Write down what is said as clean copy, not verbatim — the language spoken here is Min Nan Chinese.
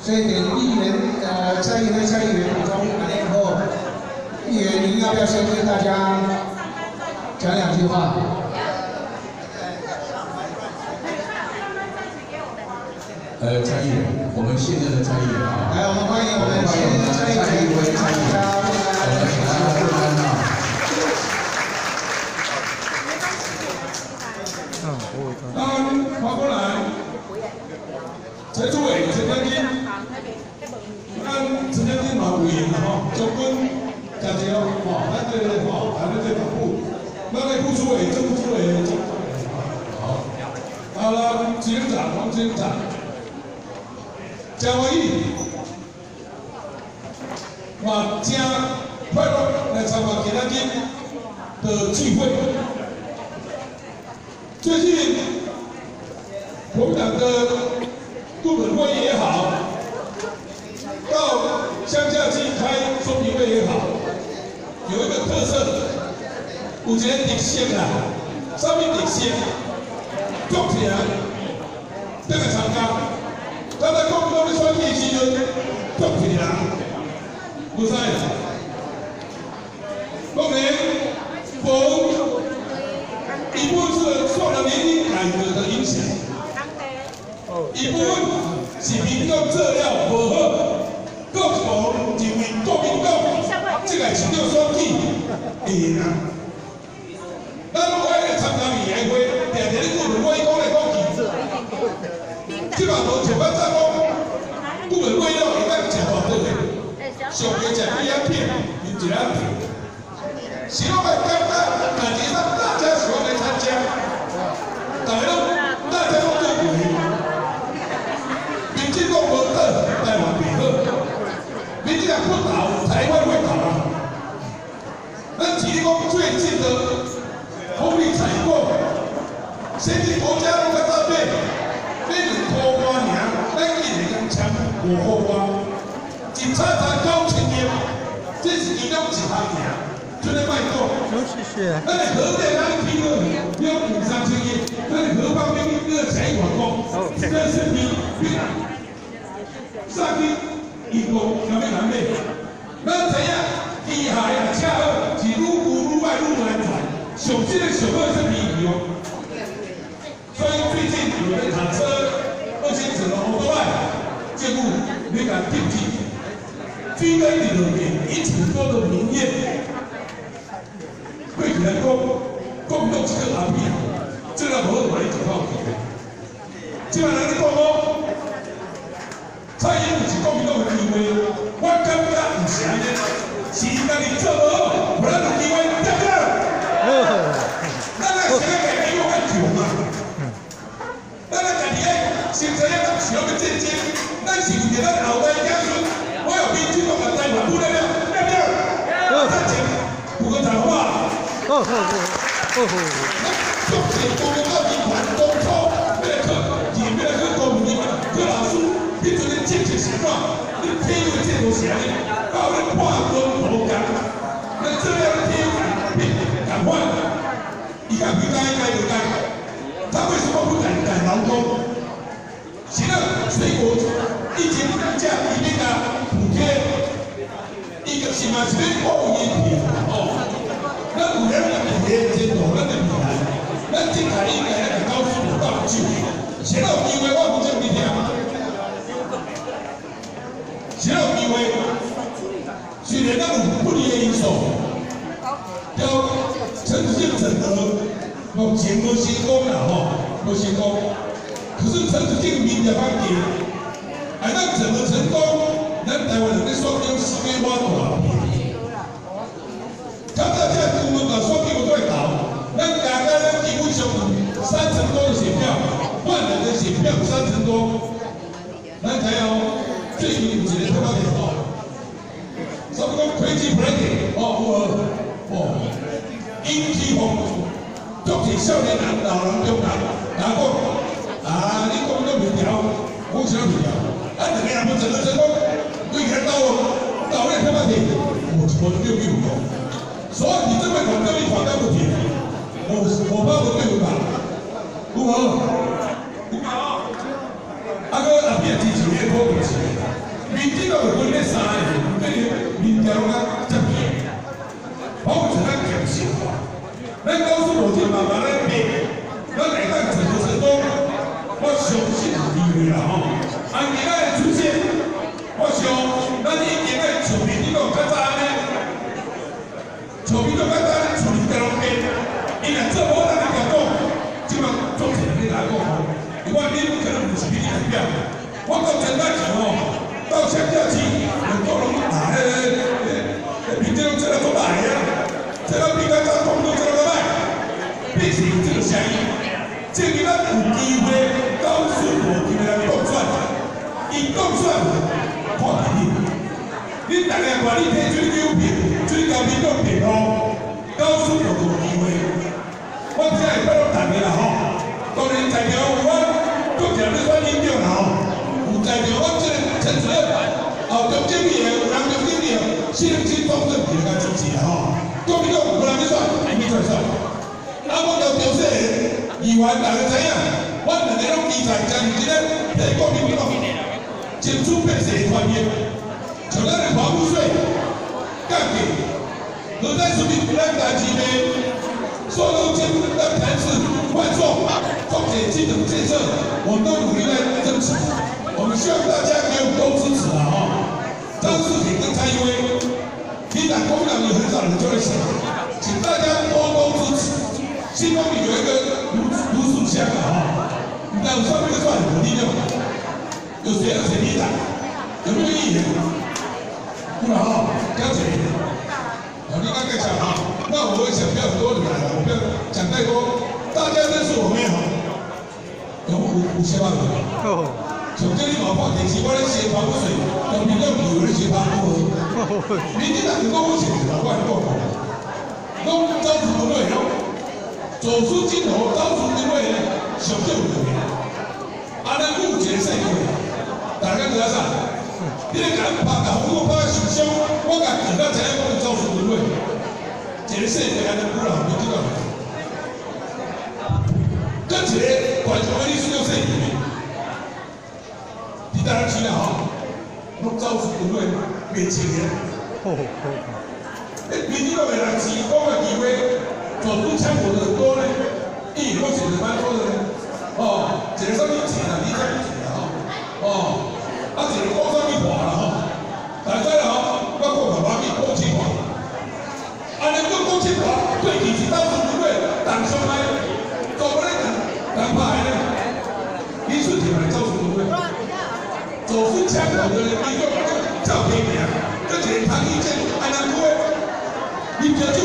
所以等議員，蔡議員、蔡議員補充，按呢好。議員，您要不要先跟大家講兩句話？蔡議員，我們現任的蔡議員啊。來，我們歡迎我們現任蔡議員參加。我們請他問安啊。咱華國來，陳主委、陳將軍，咱陳將軍嘛有閒啦吼，將軍誠濟哦，吼，咱這個吼，咱這個黨部，咱的副主委、正副主委，好，啊，執行長黃執行長，真歡喜，嘛真快樂來參加今仔日的聚會。最近國民黨的顧本會也好，到鄉下去開說明會也好，有一個特色，有一個特色啦，啥物特色？足濟人轉來參加，咱來講講咧選舉的時陣，足濟人，無使。當然，無一部分是受了年齡改革的影響，一部分是民眾資料無好，閣一部分認為國民黨這個市長選舉會贏。咱攏愛來參加未來會，定定咧顧問會講來講去，這嘛無像較早講，顧問會了會當食大頓的，上加食幾仔片，啉一仔茶，是攏愛簡單，但是咱大家喜歡來參加，大家攏對過，民進黨無倒，台灣袂好，民進黨不倒，台灣會倒啊。咱只是講最近的風力採購，先進國家攏較早買，買2箍外爾，咱竟然通簽5箍外，一查查9000億，這是其中一項爾，這個莫講。咱的核電咱起了兩三千億，咱的核方面你個錢一外講，這是比上去英國若欲難買，咱知影機械啊車好是愈舊愈歹愈難傳，上新的上好的是便宜哦。所以最近有的卡車、二線車、歐多拜，政府欲共禁止，追根一落去，引起很多的民怨。過去來講，國民黨是個阿扁，這個無好，嘛你就靠去。這擺人咧講哦，蔡英文是國民黨的機會，我感覺毋是按呢，是伊家己做無好，予咱有機會，對不對？咱愛先愛家己較強啊！咱愛家己愛先知影咱想欲戰爭，咱是為著咱後代子孫，我有民進黨共台灣分了了，對不對？戰爭有個講話。好好好，好好。咱足濟國民黨議員當初欲來去，欲來去國民黨，柯老師，彼陣的政策是怎？你體育制度是按呢？到咧破軍無共，咱這樣體育變共款，伊共不該該不該，他為什麼不改改勞工？是咱水果以前價伊欲共補貼，伊就是嘛是欲顧伊票哦。咱有了咱的前途，咱的未來，咱這屆應該來搞出到手。誰有機會，我負責你聽。誰有機會？雖然咱有不利的因素，叫陳子敬整合，目前無成功啦吼，無成功。可是陳子敬民調較低，啊，咱整合成功，咱台灣人咧選舉時間偌大。較早這顧問甲選舉無做會投，咱加加咱基本上有3成多的選票，萬人的選票3成多。咱知影哦，最近有一個特別的哦，啥物講 Crazy Friday 哦，有無？哦，引起風，足濟少年人、老人、中人，來講啊，你講都袂調，講啥袂調？啊，兩個人無整合成功，對起來鬥鬥咧特別的，有一無對比有講。所以你這邊看這邊看到無停，五百無對吧？有無？有啊！啊，閣後壁支持的好支持，民進黨會分咧三個，這個民調攏較接近，我有一咱檢視過，咱高速路線慢慢咧變，咱會當整合成功，我相信有機會啦吼。啊，今仔的出現，我想咱已經愛像民進黨較早按呢，像民進黨較早按呢處理這攏變，伊若做無咱來共講，這擺總是你來講吼，因為你可能毋是民意代表，我到前仔去吼，到鄉下去，很多人啊，迄民進黨這個做歹啊，這個比較早講都這個較歹，必須有這個聲音，證明咱有機會高速無機會來當選，伊當選看佇你，你逐個看你提水果票，水交民眾票吼，高速就有機會。我這會拜託大家啦吼，當然在場有阮國家咧選議長啦吼，有在場阮這個陳主任，哦，中正議員，有人中正議員，新新當選就來支持啦吼。國民黨有人去選，伊去選。啊，我交中說的議員，大家知影，阮兩个攏基層，真認真咧替國民黨爭取百姓的權益，像咱的房屋稅降低，核災食品咱代志的，瘦肉精咱台式換送，重點基礎建設，我們都努力在爭取。我們希望大家給我們多支持啊！哈，張世平跟蔡英文，你黨國民黨有很少人就會想，請大家多多支持。新豐里有一個盧樹香啊！哈，你知道上面算很力量，有誰要選里長？有沒有議員？不了哈，江姐，好，你剛才講哈，那我會想不要很多人來了，我不要講太多。大家認識我沒有？有五千萬人。從這裡嘛看電視，我咧寫房屋稅，國民黨以為咧寫房屋。民進黨是講我寫的，我跟你講，攏走出門會，攏走出鏡頭，走出門會，上少有的。啊，咱有一個社會，大家知影啥？你咧共阮拍，共我拍受傷，我共見到知影講走出門會，一個社會按呢久啦，民進黨。跟一個關上的歷史叫說明，伫台南市啦吼，攏走出門會袂清的。欸，民進黨的人是講個機會，走出槍火的很多呢，議員都選的蠻多的呢。哦，一個啥物錢啊，你啥物錢啊吼？哦，啊一個講啥物話啦吼？大家知啦吼，我講嘛無要緊，講清話。啊，你講講清話，對其是走出門會，黨上來，做不咧人拍的呢？李順傑來走出門會，走出槍火的人，民眾照天命，跟一個唐義健、安南區的，林小姐。